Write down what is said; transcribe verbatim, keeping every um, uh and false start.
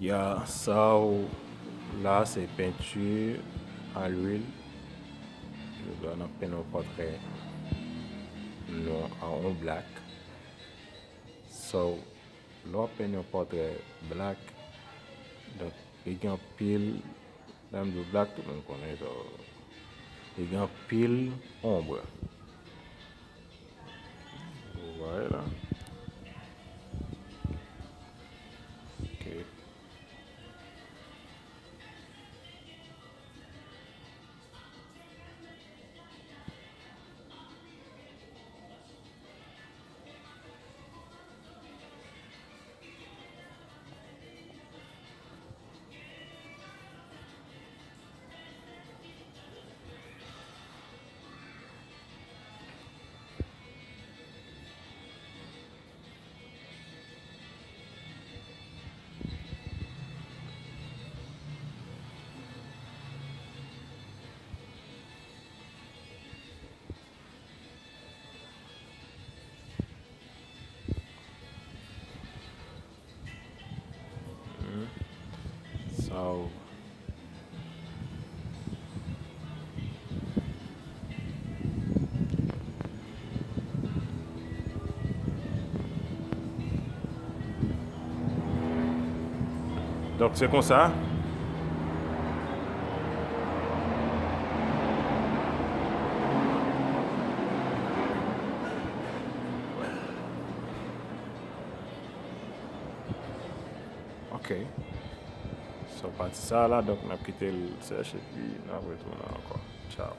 Ya, sa w la se penti a lwil. Jodi a n ap penn yon pòtrè nou an yon blak. So, lè w ap penn yon pòtrè blak, donk, li gen anpil, lè m di w blak, tout moun konnen sa. Li gen anpil ombre. Ou wè la. Ok. Hmm. So, donk, se konsa. Ok. So, pati sa a la, donk, n ap kite l sèch epi n ap retounen ankò. Tchao.